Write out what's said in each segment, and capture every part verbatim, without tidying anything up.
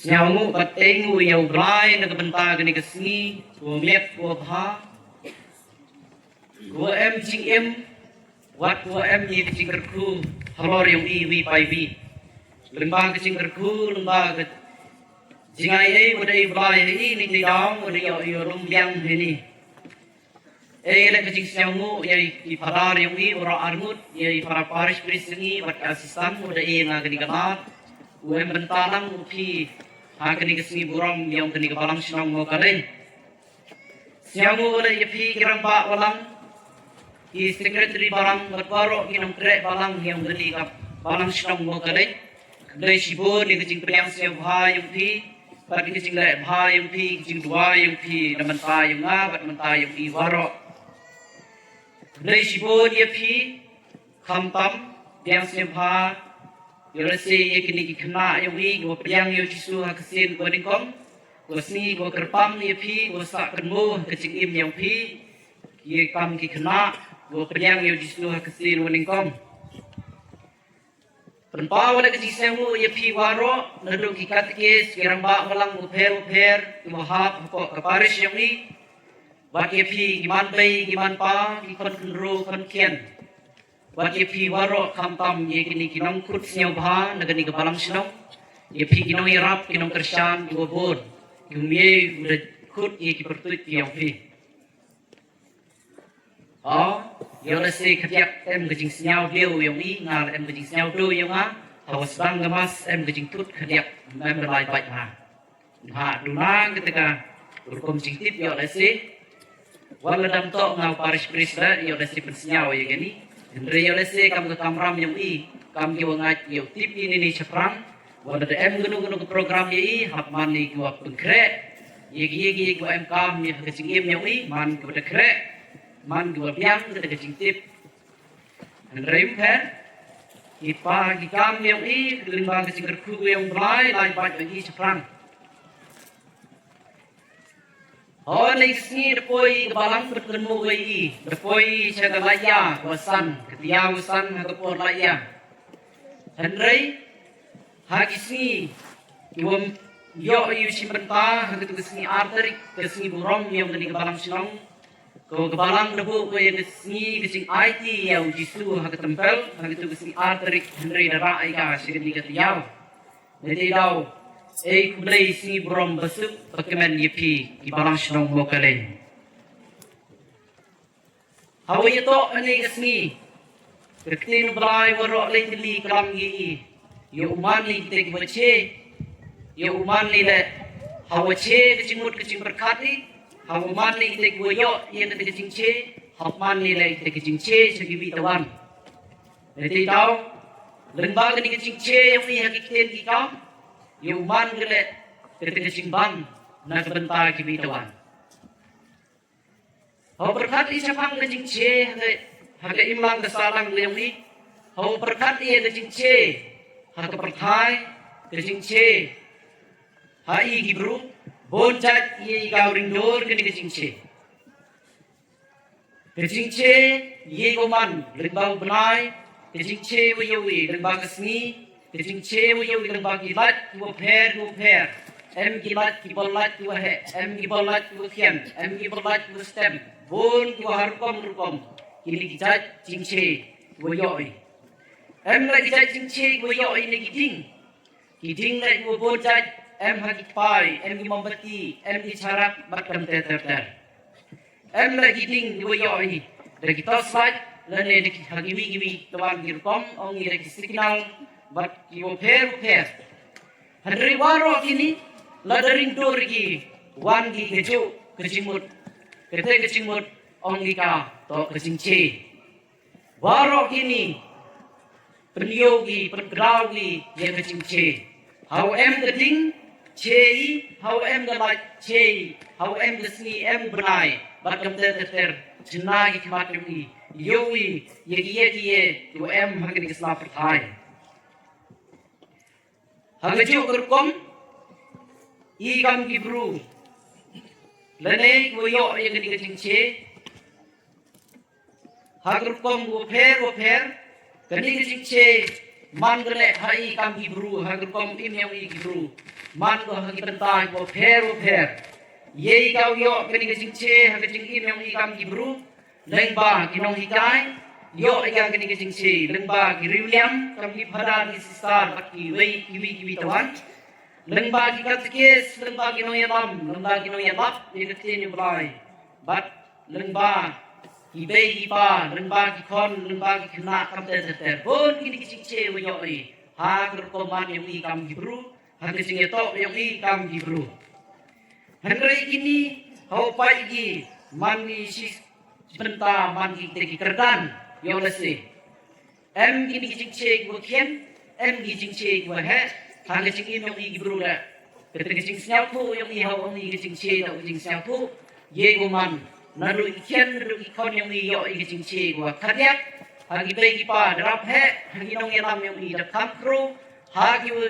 Sngewbha bad ainguh ïa U Blai na ka bynta kane ka sngi, ko miet ko bha, ko em jingim, wat ko em ïa ka jingkyrkhu halor ïong i wi pa wi. Lyngba ka jingkyrkhu, lyngba ka jingai ei, wat ai U Blai ei, ni te daw wat ïa ïa lum biang hini. Ei leh ka jingsngewbha ïa i Phadar ïong i, u Roh Arngut, ïa i Phadar Parish Priest ïong i, wat ka assistant, u da ïa nga kani ka lad, u em bynta lang u phi, ha kani ka sngi burom ïong kani ka balang shnong Mawkaleng. Sngewbha leh ïa phi ki rangbah balang, ki secretary balang, bad baroh ki nongtrei balang ïong kani ka balang shnong Mawkaleng. Khublei shibun ïa ka jingpdiang sngewbha ïong phi, bad ïa ka jingleh bha ïong phi, ka jingduwai ïong phi, na mynta ïong nga, bad mynta ïong i waroh. Khublei shibun ïa phi, khamtam, pdiang sngewbha, ïa lehse ïa kini ki khynnah ïong i, kiwa pdiang ïa u Jisu ha ka sien wa nyngkong, wa sngi, wa kyrpang ïa phi, wa sah kynmaw ha ka jingim ïong phi, ïa kam ki khynnah, wa pdiang ïa u Jisu ha ka sien wa nyngkong. Pynpaw leh ka jingsngewbha ïa phi waroh, naduh ki katekis, ki rangbah balang, wa pher, wa pher, ki wa hap, hapoh ka parish ïong i. Wat ïa phi, ki man bei, ki man pa, ki khon khynroo, khon khian. Wat ïa phi waroh khamtam ïa kini ki nongkut sngewbha, na kani ka balang shnong. Ïa phi ki nongïarap, ki nongkyrshan, ki wa bun. Ki wa mih, u da kut ïa ki pyrtuit ki ïong phi. O, ïa lehse khadiak em ka jingsngew diew ïong i, nga em ka jingsngew diew ïong nga, hawa sdang ka mas em ka jingtut khadiak, em da lai bait ha. Ha, duna kata ka rukom jingtip ïa lehse. Wat la dang toh nga u parish priest la, ïa lehse pynsngew ïa kani. Hynrei ïa lehse kam ka kamram ïong i, kam ki wa ngait ïa u tip i ni ni shaphrang. Wat la da em kano kano ka program ïa i, hap man i ki wa pynkhreh. Ïa ki, ïa ki, ïa ki wa em kam ïa ka jingim ïong i, man ki wa da khreh. Man ki wa biang kata ka jingtip. Hynrei pher, ki pa ki kam ïong i, lyngba ka jingkyrkhu ïong Blai, lai bait ïong i shaphrang. Hynne ka sngi da poi ka balang pynkynmaw ïa i, da poi sha ka laitïa wa san, ka tïa wa san ha ka por laitïa. Hynrei ha ki sngi, ki wa ïoh ïa u shim bynta, ha katu ka sngi ar tarik, ka sngi burom ïong kani ka balang shnong. Ko ka balang da buh ko ïa ka sngi ka jingaiti ïa u Jisu ha ka templ, ha katu ka sngi ar tarik, hynrei da rah ïa ka sha kani ka tïa. Ngi te daw, ei khublei sngi burom basuk, ba kmen ïa phi, ki balang shnong Mawkaleng. Hawa ïa toh ane ka sngi, ka ktien u Blai waroh lei tylli klam ïa i, ïa u man ïa kita ki wa che, ïa u man ïa leh, hawa che ka jingmut ka jingpyrkhat i, hawa man ïa kita ki wa ïoh ïa kita ki jingche, hawa man ïa leh kita ki jingche sha kiwi tawon. Ngi te daw, lyngba kani ka jingche ïong i ha ki ktien ki kam, ïa u man ïa leh kita ki jingbam na ka bynta kiwi tawon. Hawa pyrkhat i shaphang ka jingche ha ka, ha ka imlang ka sahlang ïong i. Hawa pyrkhat i ka jingche ha ka pyrthai, ka jingche ha i ki bru, bun jait i ka ring dur kani ka jingche. Ka jingche ïa ko man lyngba u bnai, ka jingche wa ïa wi lyngba ka sngi, ka jingche wa ïa wi lyngba ki lait ki wa pher ki wa pher. Em ki lait ki bol lait ki wa heh, em ki bol lait ki wa khian, em ki bol lait ki wa stem, bun ki wa ha rukom rukom. Kini ki jait jingche ki wa ïoh i. Em la ki jait jingche ki wa ïoh i ne ki ding. Ki ding lait ki wa bun jait, em ha ki pai, em ki mombati, em ki charak, bad kam ter ter ter. Em la ki ding ki wa ïoh i da ki torchlight, lane da ki ha kiwi kiwi tawon ki rukom, ong i da ki signal, bad ki wa pher wa pher. Hynrei waroh kini, la da ring dur ki, wan ki ka juk ka jingmut, kata ka jingmut, ong i ka, toh ka jingche. Waroh kini, pynïoh ki, pynkdaw ki, ïa ka jingche. Hawa em ka ding, che i, hawa em ka lait, che i, hawa em ka sngi, em u bnai, bad kam ter ter ter, chna ki khmat ïong i, ïoh i, ïa ki, ïa ki, ïa ki wa em ha kani ka sla pyrthai. Ha ka juk ka rukom, i kam ki bru, lane ki wa ïoh ïa kani ka jingche, ha ka rukom wa pher wa pher, kani ka jingche, man ka leh ha i kam ki bru, ha ka rukom im yong i ki bru, man ko ha ki bynta kiba pher ba pher. Yei ka u ïoh kane ka jingshai ha ka jingim yong i kam ki bru, lyngba ki nonghikai, ïoh i ka kane ka jingshai lyngba ki riewliam kam ki phadar ki sister bad kiwei kiwei kiwei tawon, lyngba ki katekis, lyngba ki nongïalam, lyngba ki nongïalap ïa ka ktien U Blai, bad lyngba ki bei ki pa, lyngba ki khon, lyngba ki khynnah, kam ter ter ter. Bun kine ki jingshai ba ïoh i ha ka rukom man yong i kam ki bru, ha ka jingïatoh yong i kam ki bru. Hynrei kine, haba peit ki, man ki shi bynta, man ki te ki kyrdan, ïoh lehse em kine ki jingshai kiba khian, em ki jingshai kiba heh ha ka jingim yong i ki bru leh. Kata ka jingsngewthuh yong i ha u ong i ka jingshai, da ka jingsngewthuh, ïa ka man, naduh i khian naduh i khon yong i ïoh i ka jingshai kiba khadduh ha ki bei ki pa, da rap heh ha ki nongïalam yong i, da kham khro ha ki wa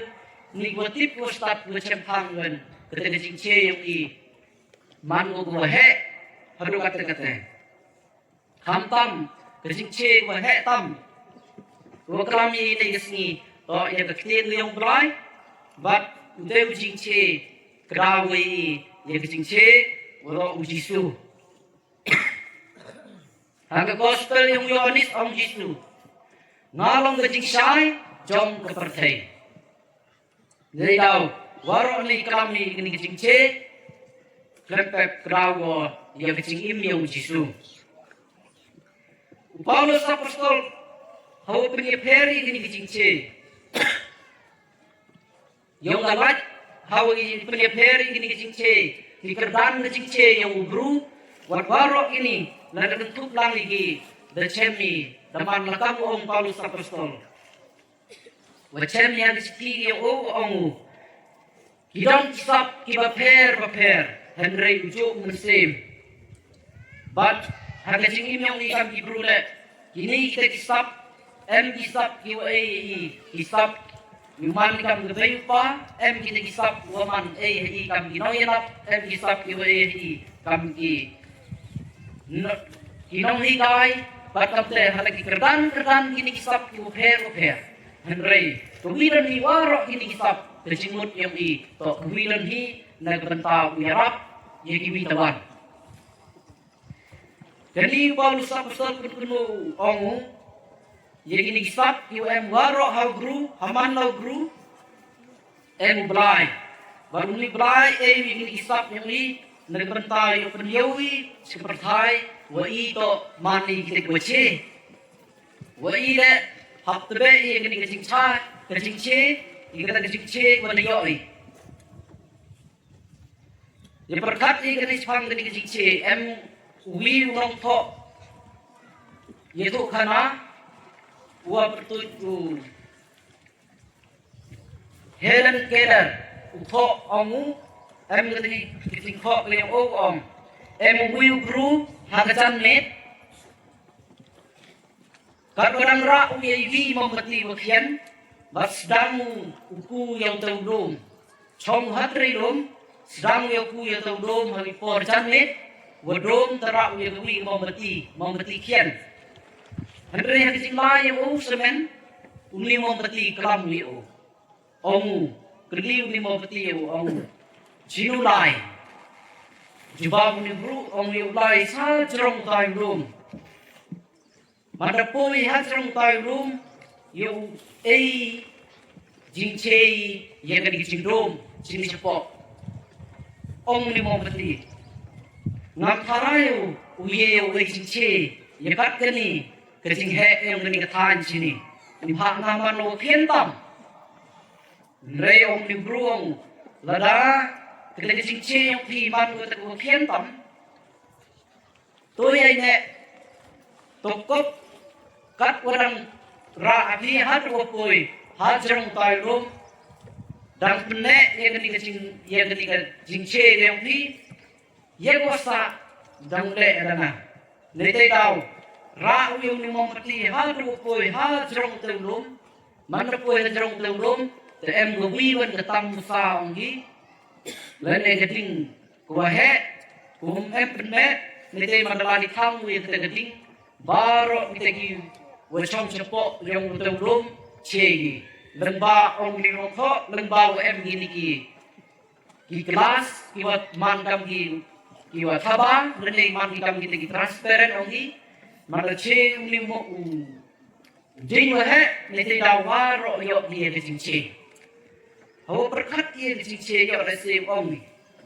ni kiba tip kiba stad kiba shemphang. Wen kata ka jingshai yong i man ko kaba heh haduh katta katta. Khamtam ka jingshai kaba heh tam kaba klam ïa ine i ka sngi, toh ïa ka ktien ka yong U Blai, bad u dei u jingshai kdaw ïa i, ïa ka jingshai waroh u Jisu. Ha ka gospel yong u Ïoannis ong u Jisu, nga long ka jingshai jong ka pyrthei. Ngi daw waroh ngi klam ïa kane ka jingshai khlem pep kdaw ko ïa ka jingim yong u Jisu. U Paulus apostol haba pynïapher ïa kane ka jingshai, yong ka lait haba pynïapher ïa kane ka jingshai, ki kyrdan ka jingshai yong u bru, wat waroh kine la ka kynthup lang ïa ki, da shem i, da man la kam u ong Paulus apostol. Wat shem ïa ka shithi ïa u, ong u, ki don ki sap kiba pher ba pher, hynrei u juh mynsiem. Bad ha ka jingim yong i kam ki bru leh, kine kita ki sap, em ki sap kiwa ei ha i, ki sap kiwa man i kam ka bei u pa, em kita ki sap wa man ei ha i kam ki nongïalap, em ki sap kiwa ei ha i kam ki no-, ki nonghikai, bad kam te ha la ki kyrdan kyrdan kine ki sap kiwa pher wa pher. Hynrei kawi don hi waroh kine ki sap, ka jingmut yong i toh kawi don hi na ka bynta u ïarap ïa kiwi tawon. Kane u Paulus apostol kynnoh kynnoh u ong u, ïa kine ki sap kiwa em waroh ha u bru, ha man la u bru, em u Blai. Bad une u Blai e ïa kine ki sap yong i na ka bynta ïa u pynïoh i sha ka pyrthai wa i toh man i kita kiwa shai. Wa i leh hap tbeh ïa kane ka jingshai, ka jingshai, ïa kata ka jingshai wa la ïoh i. Ïa pyrkhat ïa kane shaphang kane ka jingshai, em uwi u nongthoh ïathuhkhana uwa pyrtuid u Helen Keller, u thoh ong u, em kane ka jingthoh ka ïong u ong, em uwi u bru ha ka janmiet, katba dang rah u ïa iwi i mombati wa khian, bad sdang u u ku ïa uta u dum. Chong u ha trei dum, sdang u ïa u ku ïa uta u dum ha i por janmiet, wa dum, te rah u ïa kawi i mombati, mombati khian. Hynrei ha ka jinglai ïa u semen, une i mombati klam ïa u. Ong u, kylli une i mombati ïa u, ong u, shano lai? Jubab une u bru, ong u, ïa u lai sha jrong utai u dum. Manda poi ha jrong utai u dum, ïa u ei jingshai ïa kane ka jingdum shane shapoh. Ong une i mombati, ngam tharai u ïa u ei jingshai ïa kat kane ka jingheh ïa kane ka thaiñ shane. Ym hap, nga man u khian tam. Hynrei ong une u bru, ong u, lada kata ka jingshai yong phi man kata ka wa khian tam, to ïai neh, to kop, katwa dang rah ha phi haduh wa poi ha jrong utai u dum, dang pynneh ïa kane ka jing, ïa kane ka jingshai ka yong phi, ïa ka wa sah dang leh lana. Neitei daw, rah u ïa une i mombati haduh wa poi ha jrong utai u dum. Manda poi ha jrong utai u dum, te em kawi wan ka tang musa, ong ki. Lane ka ding ka wa heh, ka wa ym em pynmeh, neitei manda la li thang u ïa kata ka ding, baroh kita ki wa chong shapoh jrong utai u dum, Che ki. Lyngba ong u nongthoh, lyngba u em kine ki, ki glass, ki wa man kam ki, ki wa thaba, lane man ki kam kine ki transparent ong ki. Man la che u nongthoh u jing wa heh, ne te daw waroh yoh ki ïa ka jingche. Hawa pyrkhat ïa ka jingche yoh la se ong.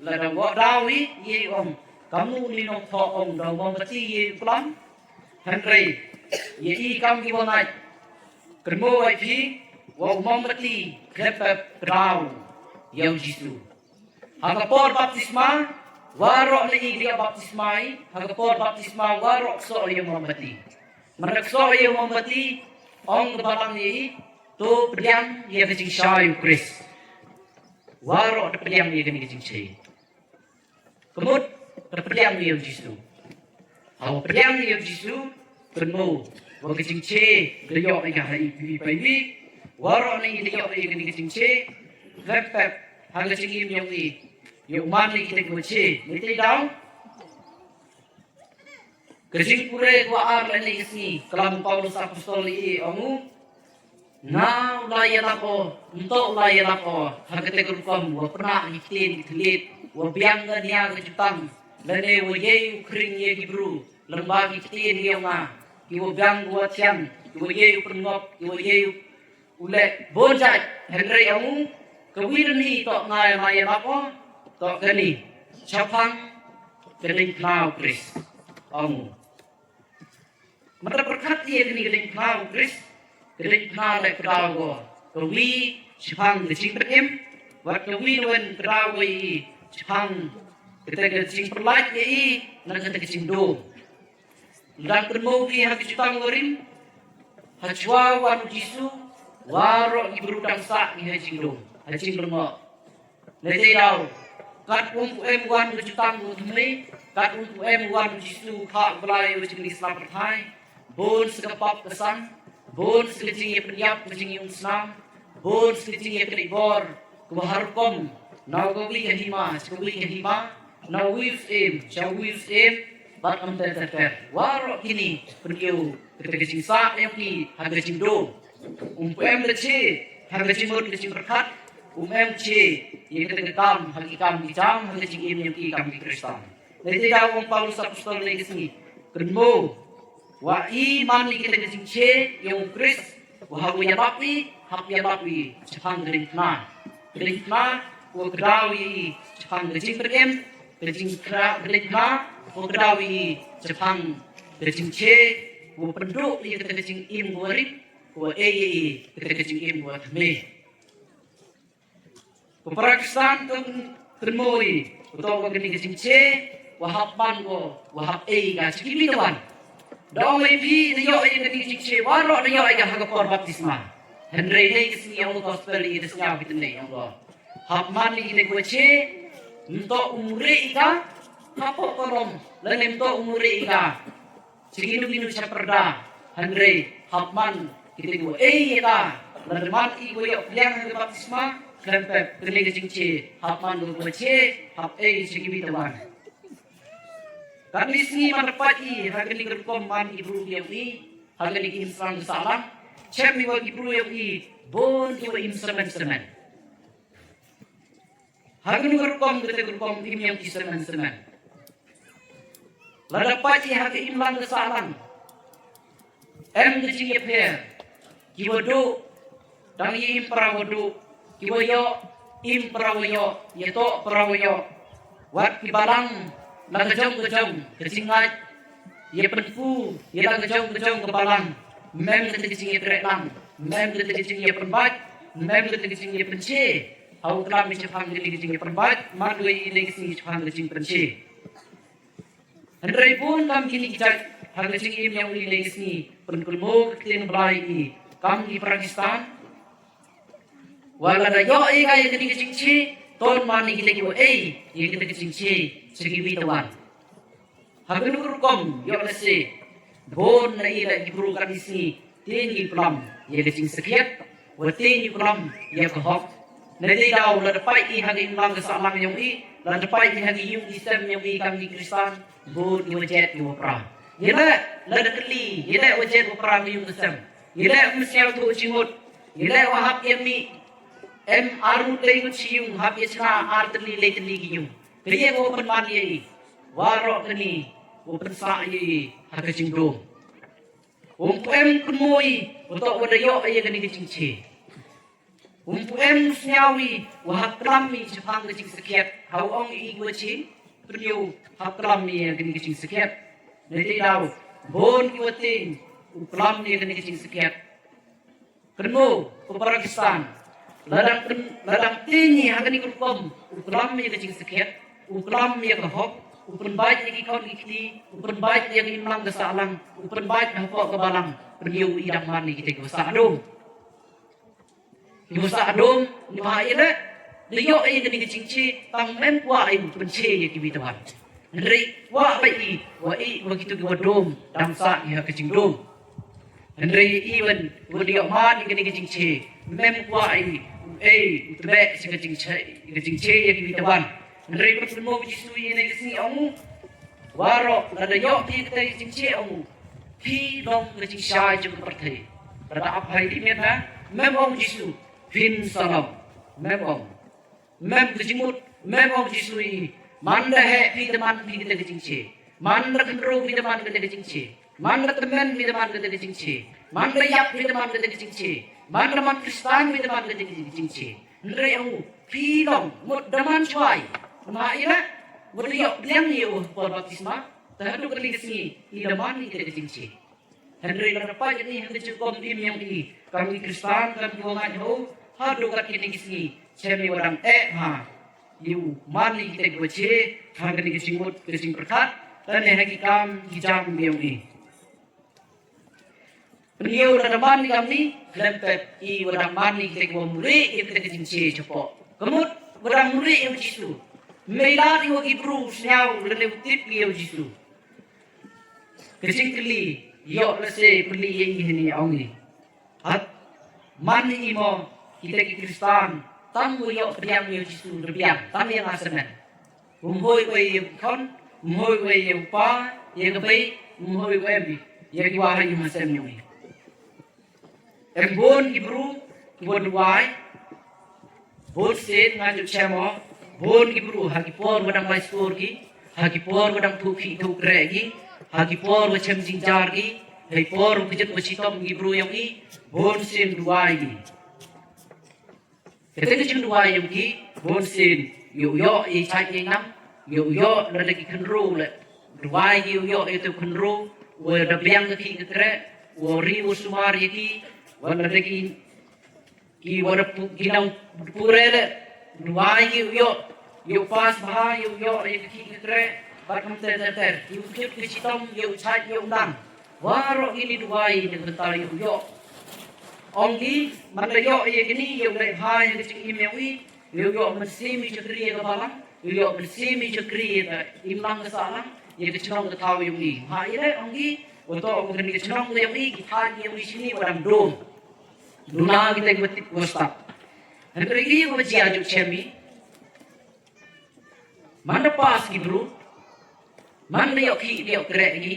La da wa daw i ïa ong. Kam u nongthoh ong daw mombati ïa u klam. Hynrei ïa i kam ki wa ngait. Kynmo wa i phi wa u mombati khlem pep kdaw ïa u Jisu. Ha ka por baptisma waroh ne i ki ïa baptisma i. Ha ka por baptisma waroh ksoh ïa u mombati. Man da ksoh ïa u mombati ong ka balang ïa i to pdiang ïa ka jingshai u Khrist. Waroh da pdiang ïa kane ka jingshai. Ka mut da pdiang ïa u Jisu. Hawa pdiang ïa u Jisu kynmo wa ka jingche da yoh ïa ka ha i phi pa i wi. Waroh ne i da yoh ïa kane ka jingche. Khlem pep ha ka jingim ïa u i. Ïa u man ne ki te ko che ne te daw. Ka jingpure ka wa ar lane ka sngi, klam Paulus apostol i ong u. Nga u la ïalap o, nto u la ïalap o, ha kate ka rukom wa pynah ki ktien ki thylliej, wa biang ka nia ka jutang, lane wa ïei u khring ïa ki bru, lyngba ki ktien ïa nga, ki wa biang ki wa thiang, ki wa ïei u pynngop, ki wa ïei u u leh bun jait, hynrei ong u, ka wi lane toh nga ïa ma ïa ma ko, toh kane, shaphang ka ding phna u Khrist, ong u. Mata pyrkhat ïa kane ka ding phna u Khrist, ka ding phna leh kdaw ko, ka wi shaphang ka jingpynim, wat ka wi wen kdaw ko i shaphang kata ka jingpyrlait ïa i, na kata ka jingdum. Dang kynmo ki ha ka jutang warim. Ha chwa wan u Jisu, waroh ki bru dang sah ki ha jingdum, ha jinglyngngoh. Lehse daw, kat um pu em wan ka jutang u thymme, kat um pu em wan u Jisu, kha u Blai u jingli sla pyrthai. Bun sa ka pap ka san, bun sa ka jingïapynïap ka jingïung snam, bun sa ka jingïakynibor, ka wa har rukom, na ka wi ka hima, ka wi ka hima, na wi u syiem, sha wi u syiem, bad kam ter ter ter. Waroh kini, pynïew, kata ka jingsah ïa ki, ha ka jingdum. Um pu em da che, ha ka jingmut ka jingpyrkhat, um em che, ïa kata ka kam, ha ki kam ki jam, ha ka jingim ïa ki kam ki Khristan. Lehse daw ong Paulus apostol ne ka sngi. Kynmo. Wa i man i kita ka jingche, ïa u Khrist, wa ha u ïalap i, hap ïalap i, shaphang ka ding phna. Ka ding phna, wa kdaw i, shaphang ka jingpynim, ka jingkra, ka ding phna, wa kdaw i, shaphang ka jingche, wa pynduh i kita ka jingim wa rit, wa ei i, kita ka jingim wa thymme. Ko para Khristan, kynmo i, ko to wa kani ka jingche, wa hap man ko, wa hap ei ka jingim i tawan. Da ong i phi, da ïoh i kani ka jingche, waroh da ïoh i ka ha ka por baptisma. Hynrei nei ka sngi ong gospel i da sngew ki tynne ong ko. Hap man i kani ka che, nto umre i ka, hapoh kolom, lane nto umre i ka. Chi kinu kinu cha pyrda, hynrei hap man kita ki wa ei ïa ka, lada man i wa ïoh pdiang ha ka baptisma, khlem pep kane ka jingche, hap man ka wa che, hap ei cha kiwi tawan. Kane ka sngi man da pait i, ha kane ka rukom man ki bru ïa i, ha kane ka imsang ka sahlang, chem i wa ki bru ïa i, bun ki wa im semen semen. Ha kano ka rukom kata ka rukom im ïa ki semen semen. Lada pait i ha ka imlang ka sahlang. Em ka jingïapher. Ki wa duh. Dang ïa im para wa duh. Ki wa ïoh. Im para wa ïoh. Ïa toh para wa ïoh. Wat ki balang. La ka jong ka jong. Ka jingngait. Ïa pynphu. Ïa la ka jong ka jong ka balang. Mem kata ka jingïatreh lang. Mem kata ka jingïapynbait. Mem kata ka jingïapynche. Hau klam i shaphang kata ka jingïapynbait, man wei i lei ka sngi shaphang ka jingpynche. Hynrei bun kam kini ki jait, ha ka jingim ïa u i lei ka sngi, pynkynmo ka ktien Blai i, kam ki para Khristan. Wa lada ïoh i ka ïa kata ka jingche, ton man i ki lei ki wa ei, ïa kata ka jingche, cha kiwi tawan. Ha kano ka rukom, ïoh lehse. Bun na i la ki bru kani ka sngi, te ngi plam, ïa ka jingsakhiat, wa te ngi plam, ïa ka hok. Na te daw lada pait i ha ka imlang ka sahlang yong i, lada pait i ha ka ïung i sem yong i kam ki Khristan, bun i wa jet i wa pra. Ïa la, lada kylli, ïa la wa jet wa pra ka ïung ka sem. Ïa la um sñiaw tu u jingmut. Ïaleh wa hap ïa mih, em ar ngut lei ngut shi ïung, hap ïa shna ar tylli lei tylli ki ïung. Ka ïa ko pynman ïa i, waroh kane u pynsah ïa i ha ka jingdum. Um pu em kynmo i, u toh wa da ïoh ïa kane ka jingche. Um pu em sngew i wa hap klam i shaphang ka jingsakhiat. Ha u ong i wa chi, pynïoh hap klam i ïa kane ka jingsakhiat. Nai te daw, bun ki wa tieng u klam i ïa kane ka jingsakhiat. Kynmo ko para Khristan, la dang kyn, la dang tieng i ha kane ka rukom u klam i ïa ka jingsakhiat, u klam i ïa ka hok, u pynbait ïa ki khon ki kti, u pynbait ïa ka imlang ka sahlang, u pynbait hapoh ka balang. Pynïoh i dang man i kita ki wa sah dum. Ki wa sah dum, ni ma i le, da ïoh i kane ka jingche, tang mem kwah i u pynche ïa ki wi tawar. Hynrei kwah ba i, wa i, wa kitu ki wa dum, dang sah i ha ka jingdum. Hynrei i wan, wa da ïoh man i kane ka jingche, mem kwah i, u ei, u tbeh sha ka jingche, ka jingche ïa ki wi tawar. Hynrei pynmo Jisu i ne ka sngi ong u, waroh, la da ïoh i kata ka jingche ong u, phi long ka jingshai jong ka pyrthei. La da ap hai di miet na, mem ong Jisu, phin sa long, mem ong. Mem ka jingmut, mem ong Jisu i, man da heh phi da man phi kata ka jingche. Man da khynroo phi da man kata ka jingche. Man da tymmen phi da man kata ka jingche. Man da ïap phi da man kata ka jingche. Man da man Khristan phi da man kata ka jingche. Hynrei ong u, phi long, mut da man chwai. Ma i la, mut da ïoh biang ïa u por baptisma. Te haduh kane ka sngi, i da man i kata ka jingche. Hynrei lada pait ïa ngi ha ka jingkom im ïa ngi, kam ki Khristan, kam ki wa ngait ha u, haduh kat kine ki sngi, chem i wa dang eh ha. Ïa u man i kita ki wa che, ha kane ka jingmut, ka jingpyrkhat, lane ha ki kam, ki jam ïa ngi. Pynïoh lada man i kam ni, khlem pep i wa dang man i kita ki wa mure ïa kita ki jingche chapoh. Ka mut, wa dang mure ïa u Jisu. Mei lad i wa ki bru sngew, lane u tip ïa u Jisu. Ka jingkylli, ïoh lehse pynlih ïa i hynne ong i. Hat, man i mo, kita ki Khristan, tang u ïoh pdiang ïa u Jisu, rbiang, tang ïa nga semen. Um hoi wei ïa u khon, um hoi wei ïa u pa, ïa ka bei, um hoi wei ïa ki wa ha ïing ha sem ïa u. Em bun ki bru, ki wa duwai, bun sien nga ju chem o, bun ki bru, ha ki por wa dang lai skur ki, ha ki por wa dang thuh khih thuh kreh ki, ha ki por wa chem jingjar ki, ha ki por wa kjut wa chitom ki bru ïong i, bun sien duwai ki. Kata ka jingduwai ïong ki, bun sien, ïoh ïoh, ïa chait ïa nam, ïoh ïoh, lada ki khynroo le. Duwai ki ïoh ïoh, ïa tu khynroo, wa da biang ka khih ka kreh, wa ri wa sumar ïa ki, wa lada ki, ki wa da pu, ki nang pure le. Duwai ki ïoh ïoh, ïoh pas bha, ïoh ïoh, ïa ka khih ka kreh, bad kam ter ter ter. Ïoh kjut ka chitom, ïoh chait, ïoh nam. Waroh kine duwai na ka bynta ïa u ïoh. Ong ki, man la ïoh ïa kine, ïoh leh bha ïa ka jingim ïa u i, ïoh ïoh mynsiem i shakri ïa ka balang, ïoh ïoh mynsiem i shakri ïa ka imlang ka sahlang, ïa ka chnong ka thaw ïa u i. Ha i leh ong ki, wa toh wa kane ka chnong ka ïa u i, ki thaiñ ïa u i shini wa dang dum. Duna kita ki wa tip wa stad. Hynrei ki wa jia juk chem i. Man da pas ki bru. Man da ïoh khih da ïoh kreh ki.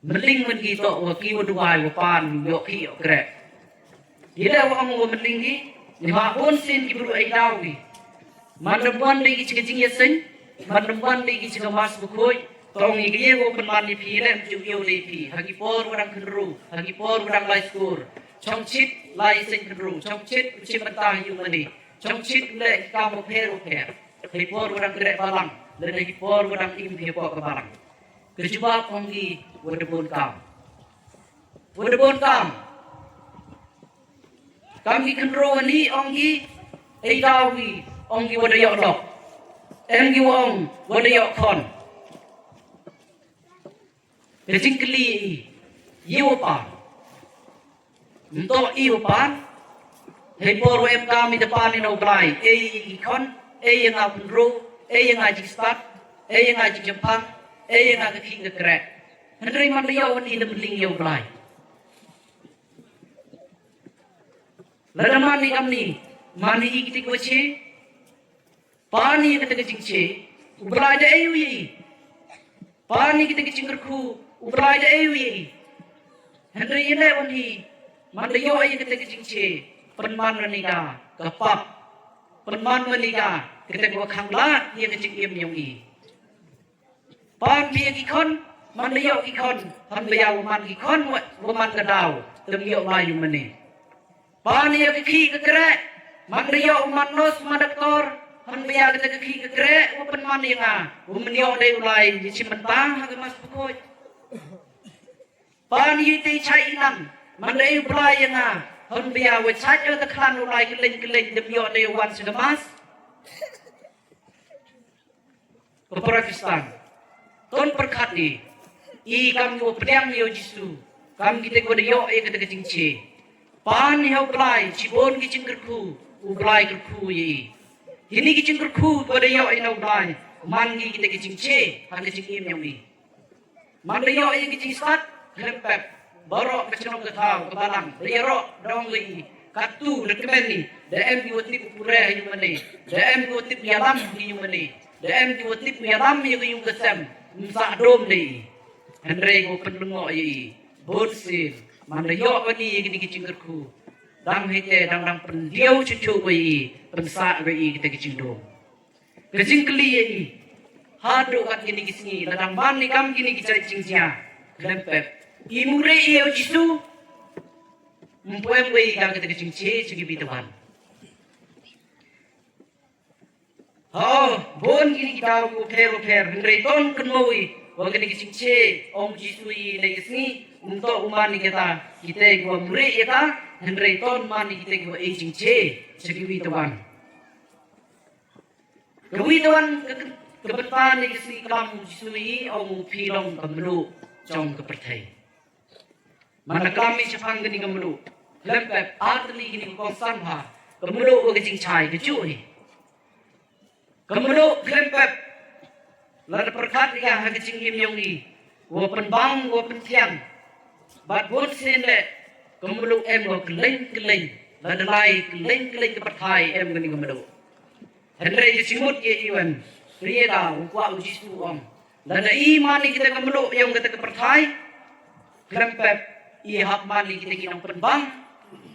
Myling man ki toh wa ki wa duwai wa pan ïoh khih ïoh kreh. Ïa da wa ong wa myling ki. Ni ma bun sien ki bru ai daw ki. Man da bun dei ki chika jingïaseng. Man da bun dei ki chika mas bukhuid. Tong i ki ïa wa pynman ïa phi lem ju ïoh dei phi. Ha ki por wa dang khynroo. Ha ki por wa dang lai skur. Chong chit lai seng khynroo. Chong chit u chim bynta ïa u mane. Chong chit u leh ki kam u pher u pher. Hei por wa dang kreh balang, lane hei por wa dang im hei por ka balang. Ka jubab ong ki wa da bun kam. Wa da bun kam. Kam ki khynroo wa ni ong ki, ei daw ki, ong ki wa da ïoh lok. Em ki wa ong, wa da ïoh khon. Ka jingkylli i, i wa pan. Nto i wa pan. Hei por wa em kam i da pan i na u Blai. Ei i khon, ei nga pynru, ei nga jingstad, ei nga jingjempang, ei nga ka khih ka kreh. Hynrei man da ïoh wan i da myling ïa u Blai. Lada man i kam ni, man i ki tik wa chi. Pan i kata ka jingche, u Blai da ei u i. Pan i kata ka jingkyrkhu, u Blai da ei u i. Hynrei i leh wan i, Man da ïoh ïa kata ka jingche, pynman ma ne ka ka pap, pynman ma ne ka kata ka ba khang lad ïa ka jingim yong i. Pan phi ïa ki khon, man da ïoh ki khon, han ba ïa u man ki khon, wa man ka daw, tam ïoh lai ïa mane. Pan ïa ka khih ka kreh, man da ïoh u man nos, man doktor, han ba ïa kata ka khih ka kreh, wa pynman ïa nga, wa man ïoh dei u lai, ïa chi mynta ha ka mas pukoj. Pan ïa te chai inang, man da ïa u Blai ïa nga, han ba ïa wa chai ïa ta khlan u lai ka leng ka leng, dam ïoh dei u wan sa ka mas. Ka para Kristan, ton pyrkhat i, i kam ki wa pdiang ïa u Jisu, kam kita ki wa da ïoh ïa kata ka jingche. Pan ïa u Blai, chibun ki jingkyrkhu, u Blai kyrkhu ïa i. Kini ki jingkyrkhu ki wa da ïoh ïa u Blai, man ki kita ki jingche, ha ka jingim yong i. Man da ïoh ïa ki jingstad, khlem pep. Baroh ka chnong ka thaw, ka balang, da ïaroh, da ong ïa i. Katto, da kmen i, da em ki wa tip u pure ha ïing mane, da em ki wa tip ïalam ha ïing mane, da em ki wa tip ïalam ïa ka ïing ka sem, ym sah dum da i. Hynrei ko pynlyngngoh ïa i, bun sien, man da ïoh bani ïa kini ki jingkyrkhu. Dang hei te, dang dang pyndiaw chuchu ko ïa i, pynsah ko ïa i kita ki jingdum. Ka jingkylli ïa i, haduh kat kini ki sngi, la dang man i kam kini ki jait jingjia, khlem pep. I mure ïa u Jisu, ym pu em wei ka kata ka jingche, cha ki bit wan. Ha, bun kini ki daw ko pher ko pher, hynrei ton kynmaw i, wa kini ki jingche, ong Jisu i nei ka sngi, ym toh u man i kata, kita ki wa mure ïa ka, hynrei ton man i kita ki wa ei jingche, cha ki bit wan. Ka wi ka wan ka, ka, ka bynta ne ka sngi klam u Jisu i ong u phi long ka mluh jong ka pyrthei. Man da klam i shaphang kani ka mluh. Khlem pep ar tylli kini ka kongsan ha. Ka mluh wa ka jingchai ka juh i. Ka mluh khlem pep. Lada pyrkhat ïa ka ha ka jingim yong i. Wa pynbang wa pynthiang. Bad bun sien le. Ka mluh em wa kylleng kylleng. Lada lai kylleng kylleng ka pyrthai em kani ka mluh. Hynrei ïa jingmut ïa i wan, ri ïa da u kwah u Jisu ong. Lada i man i kita ka mluh ïa ong kita ka pyrthai. Khlem pep i hap man i kita ki nongpynbang,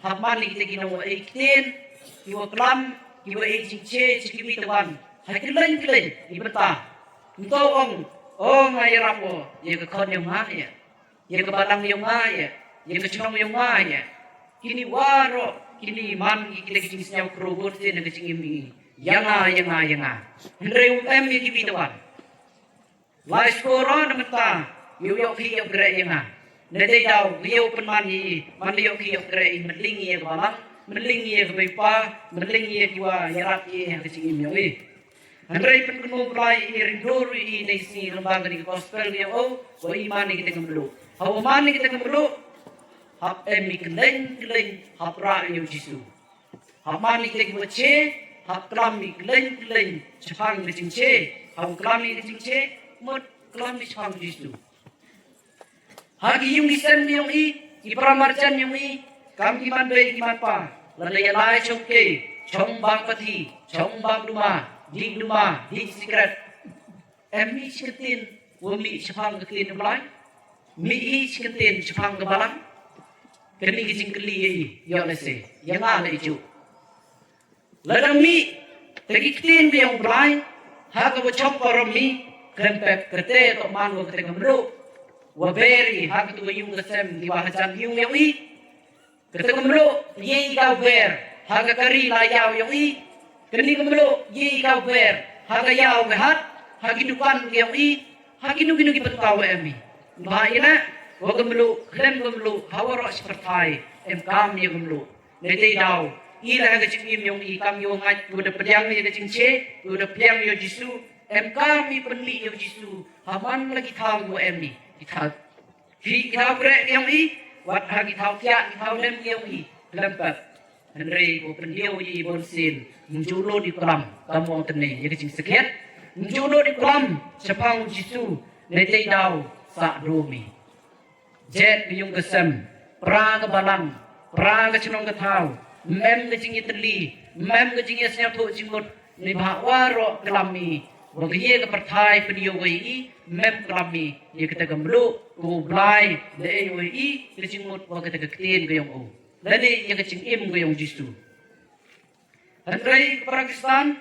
hap man i kita ki nong wa ei ktien, ki wa klam, ki wa ei jingche, cha ki wi ta wan. Ha kylleng kylleng i bynta. Nto ong, ong ai rap o, ïa ka khon ïa nga ïa. Ïa ka balang ïa nga ïa, ïa ka chnong ïa nga ïa. Kini waroh, kini man ki kita ki jingsngew kro bun sien na ka jingim i. Ïa nga, ïa nga, ïa nga. Hynrei um em ïa ki wi ta wan. Lai skor na mynta, ïa u ïoh ki ïoh greh ïa nga. Na dei daw, ïa u pynman i, man ïoh ki ïoh greh i, mynling ïa ka balang, mynling ïa ka beipa, mynling ïa ki wa ïarap ïa ka jingim ïa u i. Hynrei pynkynmaw Blai i ring dur i nei sngi lyngba kani ka gospel ïa u, wa i man i kita ka mluh. Ha u man i kita ka mluh, hap em i kylleng kylleng, hap rah ïa u Jisu. Hap man i kita ki wa che, hap klam i kylleng kylleng, shaphang ka jingche, ha u klam i ka jingche, mut klam i shaphang u Jisu. Ha ki yung ki sem ki yong i, ki para marjan yong i, kam ki man bei ki man pa, lada ïa lai chong kei, chong bang pathi, chong bang duma, dih duma, dih sikret. Em mih chi ktien, wa mih shaphang ka ktien u Blai. Mih hi chi ktien shaphang ka balang. Kani ka jingkylli ïa i, ïa lehse, ïa nga leh i ju. Lada mih, te ki ktien ki yong u Blai, ha ka wa chong parom mih, khlem pep kate toh man wa kate ka mluh. Wa beri, ha ka tu wa yung ka sem, ki wa hajan yung yong i. Kate ka mluh, ye i ka wer, ha ka kari la yaw yong i. Kani ka mluh, ye i ka wer, ha ka yaw ka hat, ha ki dukan ki yong i, ha ki nu ki nu ki pyntaw em i. Ba i na, wa ka mluh, khlem ka mluh, ha wa roh shi pyrthai, em kam ye ka mluh. Nete i daw, i la ha ka jingim yong i kam yow ngait, u da pdiang ïa ka jingche, u da pdiang ïa u Jisu, em kam i pynmih ïa u Jisu, ha man la ki thaw yow em i, ki thaw. Ki, ki thaw kreh ki yong i, wat ha ki thaw kiak, ki thaw lem ki yong i, lem pat. Hynrei ko pyndiaw i bon sin, mjulo di klam, kam wang tene, ïa ka jingsakhiat, mjulo di klam, shaphang u Jisu, nete i daw, sa do mi. Jet ka yung ka sem, pra ka balang, pra ka chnong ka thaw, mem ka jingïatylli, mem ka jingïasñiawthuh jingmut, ni bha waroh klam i, wa ka ye ka pyrthai pynïoh wa i, mem klam i, ïa kata ka mluh, ka u Blai, da ei wa i, ka jingmut wa kata ka ktien ka yong u. lane ïa ka jingim ka jong u Jisu. Hynrei para Khristan,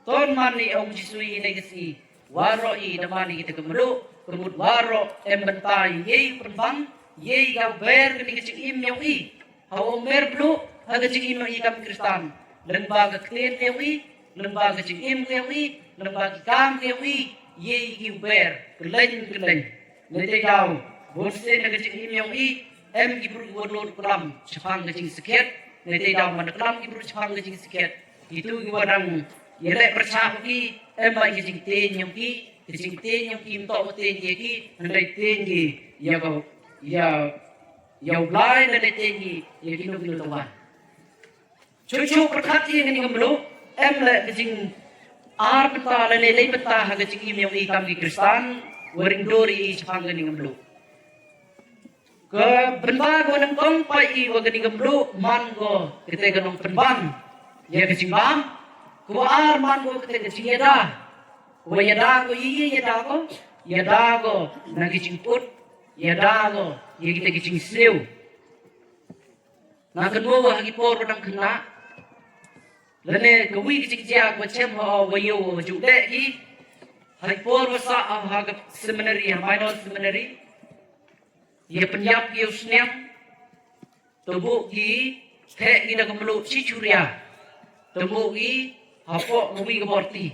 to man i ong u Jisu ïa kine ki sngi, waroh i da man i kita ki mluh, ka mut waroh em bynta ïa i pynbang ïa i ka ber kane ka jingim jong i. Ha u mer bluh ha ka jingim jong i kam Khristan, lyngba ka ktien jong i, lyngba ka jingim jong i, lyngba ki kam jong i, ïa i ki ber kylleng kylleng. Nete daw, bun sien ha ka jingim jong i, em ki briew ki ba nud klam shaphang ka jingsakhiat. Nete daw, man klam ki briew shaphang ka jingsakhiat, kitu ki ba dang ïaleh pyrshah ki, em ba ka jingtien jong ki, ka jingtien jong ki ym toh ba tien ïa ki, hynrei tien ki ïa ka, ïa, ïa u Blai, lane tien ki ïa kino kino tang wan. Shuh shuh pyrkhat ïa kane ka mluh, em leh ka jingar bynta lane lai bynta ha ka jingim jong i kam ki Khristan, wa ring dur ïa i shaphang kane ka mluh. Ka bynta ka wa nyngkong pat i wa kane ka mluh man ko kata ka nongpynbang ïa ka jingbam. Ka wa ar man ko kata ka jingïada. Ka wa ïada ko ïa i, ïada ko, ïada ko na ki jingput, ïada ko ïa kita ki jingsniew. Na kynmaw ha ki por ba dang khynnah, lane ka wi ka jingjia ka wa chem ha wa ïoh wa ju deh ki, ha ki por wa sah ha ka seminary, ha Minor Seminary, ïa pynïap ki ïa u sniang, to buh ki, theh ki da ka mluh shi shuria, to buh ki hapoh ka wi ka borti.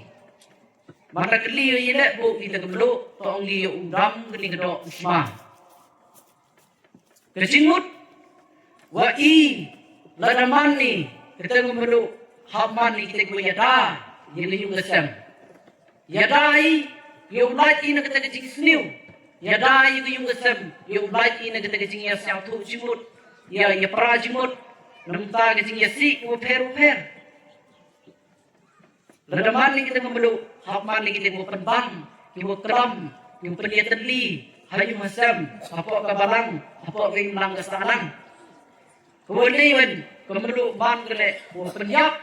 Manda kylli ïa i leh buh ki da ka mluh, to ong ki ïa u dam kane ka doh u sma. Ka jingmut wa i, lada man i kata ka mluh hap man i kita ki wa ïada ïa ka ïung ka sem. Ïada i ïa u lait i na kata ka jingsniew. Ïada i ïa ka ïung ka sem, ïa u lait i na kata ka jingïasngewthuh jingmut, ïa, ïa pra jingmut, na ka bynta ka jingïasih ki wa pher wa pher. Lada man i kita ki mluh, hap man i kita ki wa pynbang, ki wa klam, ki wa pynïatylli ha ïung ha sem, hapoh ka balang, hapoh ka imlang ka sahlang. Ka wa leh wan ka mluh man ka leh wa pynïap.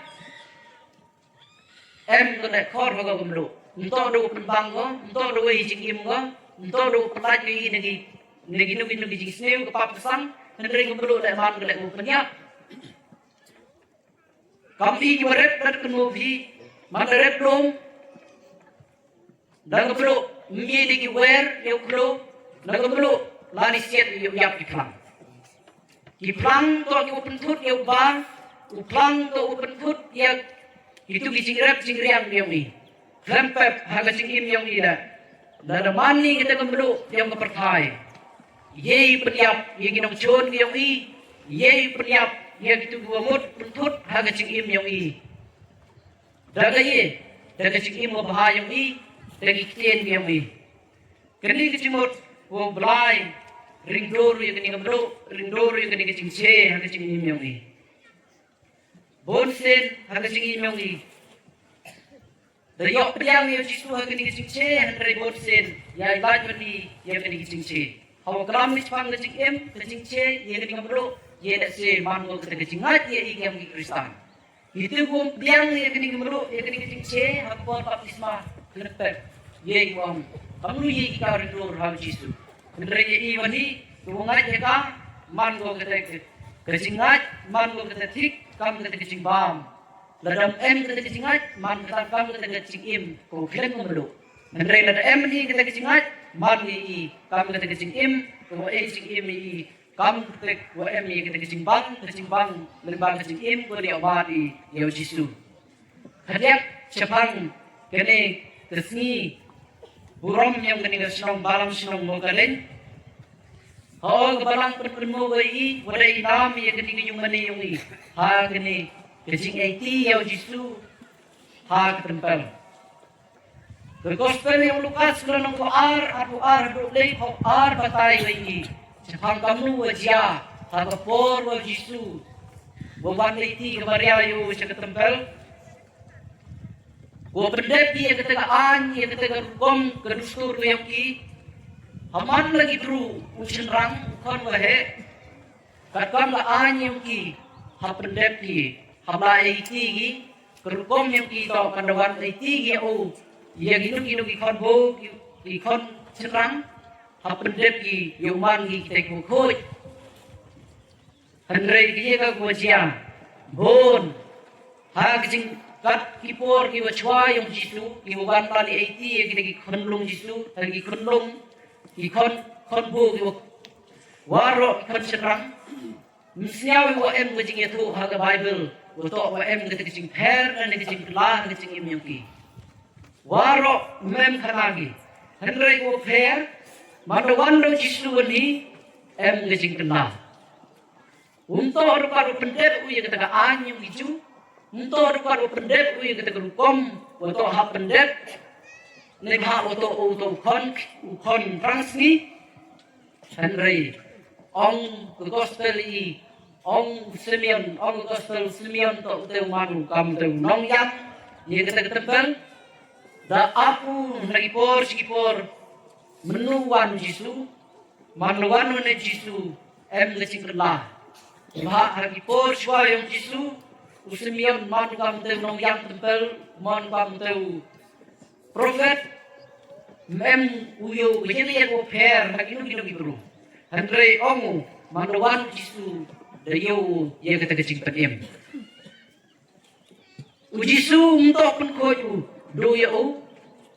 Em ka leh khor ha ka mluh. Ym toh da wa pynbang ko, ym toh da wa hi jingim ko, ym toh da wa pynlait ko i na ki, na ki, na ki, na ki jingsniew ka pap ka sang, hynrei ka mluh leh man ka leh wa pynïap. Kam i ki wa rep, da kynmaw phi, man da rep lum, da ka mluh, ym i da ki wer ïa u khloo, da ka mluh, lane siat ïa u ïap ki phlang. Ki phlang toh ki wa pynthut ïa u bar, u phlang toh u pynthut ïa kitu ki jingrep jingriang jong i. Khlem pep ha ka jingim jong i da. Lada man i kita ka mluh jong ka pyrthai, ïa i pynïap ïa ki nongshun jong i, ïa i pynïap ïa kitu ki wa mut pynthut ha ka jingim jong i. Da ka ïa, da ka jingim wa bha jong i, da ki ktien jong i. Kane ka jingmut wa u Blai, ring dur ïa kane ka mluh, ring dur ïa kane ka jingshai ha ka jingim jong i. Bun sien ha ka jingim jong i, da ïoh pdiang ïa u Jisu ha kane ka jingshai, hynrei bun sien ïa lait ban i ïa kane ka jingshai. Ha wa klam ni shaphang ka jingim, ka jingshai ïa kane ka mluh, ïa lehse man ko kata ka jingngeit ïa i kam ki Khristan. Kitu ki wa pdiang ïa kane ka mluh, ïa kane ka jingshai ha ka por baptisma, khlem pep, ïa i wa ong, kam mluh ïa i ka ring dur ha u Jisu. Hynrei ïa i wan i, ki wa ngeit ïa ka, man ko kata ka, ka jingngeit, man ko kata thik, kam kata ka jingbam. Lada ym em kata ka jingngeit, man kata kam kata ka jingim, ko khlem ka mluh. Hynrei lada em i kata ka jingngeit, man i i, kam kata ka jingim, ko em jingim i i, kam kata wa em i kata ka jingbang, ka jingbang, lyngba ka jingim, ko dei wa i, ïa u Jisu. Khadiak shaphang kane ka sngi burom jong kane ka shnong Balang Shnong Mawkalen. Ha ka Balang Pynpynmaw wa i, wa da i nam ïa kane ka ïung mane jong i. Ha kane ka jingaiti ïa u Jisu ha ka templ. Ka Gospel jong u Lukas ka lynnong khatar, arphew ar haduh laiphew ar batai wa i shaphang kamnu wa jia ha ka por wa u Jisu wa wan aiti ka Maria ïa u sha ka templ. Ko pyndep ki ïa kata ka aiñ, ïa kata ka rukom, ka dustur ka jong ki. Ha man la ki bru u shynrang, u khon wa heh. Katkam ka aiñ jong ki, ha pyndep ki, ha ba aiti ki, ka rukom jong ki to kan da wan aiti ki ïa u, ïa kino kino ki khon baieit, ki, ki khon shynrang, ha pyndep ki, ïa u man ki kita ki khuid. Hynrei ki ïa ka kaba jia bun ha ki jingkat ki por ki wa chwa ïong Jisu, ki wa ban lali aiti ïa kita ki khunlung Jisu, ha ki khunlung, ki khun, khun bu, ki wa, waroh ki khun shynrang. Ym sñiaw ïa wa em ka jingïathuh ha ka Baibl, wa toh wa em ka jingpher ne ka jingkylla ha ka jingim ïong ki. Waroh ym em khana ki. Hynrei ka wa pher, man da wan da u Jisu wa ni, em ka jingkylla. Um toh ruh pat u pyndep u ïa kata ka aiñ ïong ki Jiw. Um toh ruh pat u pyndep u ïa kata ka rukom, wa toh ha pyndep. Ne bha wa toh u toh u khon, u khon rang sngi. Hynrei ong ka gospel i, ong u Simeon, ong ka gospel u Simeon toh u teu manu kam teu nongïap ïa kata ka tempel. Da ap u na ki por shi ki por mynnu wan u Jisu, man wan u ne Jisu em ka jingkylla. Bha ha ki por shwa ïong Jisu, u Simeon man kam teu nongïap tempel, man kam teu prophet, mem u ïoh ka jingïeit u pher ha kino kino ki bru. Hynrei ong u, man da wan u Jisu da ïoh u ïa kata ka jingpynim. U Jisu um toh pynkhuid u da ïa u,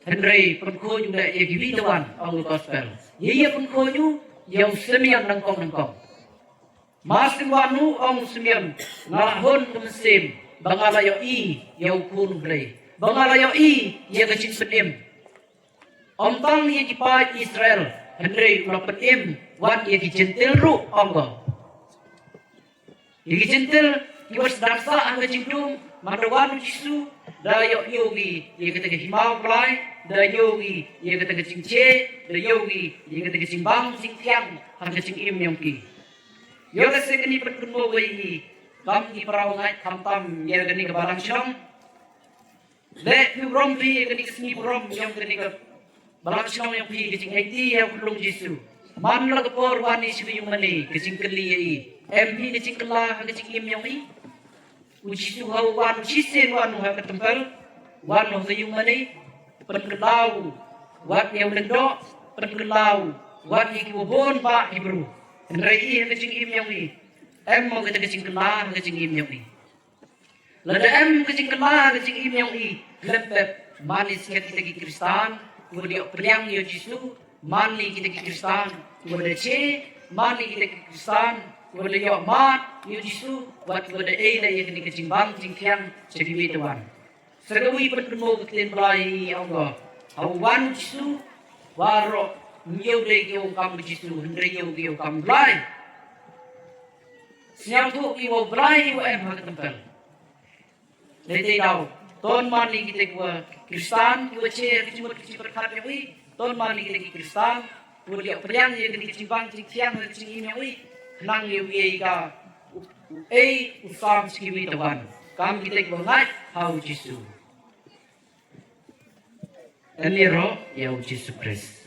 hynrei pynkhuid u da ïa kiwi tawon, ong u gospel. Ïa ïa pynkhuid u ïa u Simeon nyngkong nyngkong. Mar shu wan u ong u Simeon, nga hun ka mynsiem ba nga la ïohi ïa u Khun u Blei, ba nga la ïohi ïa ka jingpynim. Ym tang ïa ki paid Israel, hynrei u la pynim wat ïa ki Jentil ruh, ong ko. Ïa ki Jentil ki wa sdang sah ha ka jingdum, man da wan u Jisu, da ïoh ïoh ki ïa kata ka hima u Blei, da ïoh ki ïa kata ka jingche, da ïoh ki ïa kata ka jingbang jingthiang ha ka jingim ïong ki. Ïoh lehse kane pat kynmaw wei hi kam ki para ngeit khamtam ïa kane ka balang shnong. Leh phi burom phi ïa kane ka sngi burom ïong kane ka balang shnong ïong phi, ka jingïaiti ïa u Khunlung Jisu. Man la ka por wan i shu ïung mane, ka jingkylli ïa i, em phi ka jingkylla ha ka jingim ïong i? U Jisu ha u wan, u shisien wan u ha ka tempel, wan u ha ka ïung mane, pynkylla u wat ïa u lyngdoh, pynkylla u wat ïa ki wa bun bah ki bru. Hynrei i ha ka jingim ïong i, em mo kata ka jingkylla ha ka jingim ïong i? Lada em ka jingkylla ha ka jingim ïong i, khlem pep man i sngewthuh kita ki Khristan ki wa da ïoh pdiang ïa u Jisu, man i kita ki Khristan ki wa da che, man i kita ki Khristan ki wa da ïoh mad ïa u Jisu, wat ki wa da ei leh ïa kane ka jingbang jingthiang sha kiwi tawon. Sa kawi pynkynmaw ka ktien Blai ïa i, ong ko, ha u wan u Jisu, waroh ym ïoh dei ki ong kam u Jisu, hynrei ïoh ki ong kam u Blai. Sngewthuh ki wa u Blai wa em ha ka tempel. Lei te daw, ton man i kita ki wa Khristan ki wa che ha ka jingmut ka jingpyrkhat ïong i, ton man i kita ki Khristan ki wa da ïoh pdiang ïa kane ka jingbang jingthiang ha ka jingim ïong i, khnang ïa u ei ka, u, u ei u sam sha kiwi tawon, kam kita ki wa ngeit ha u Jisu. Yn ïaroh ïa u Jisu Khrist.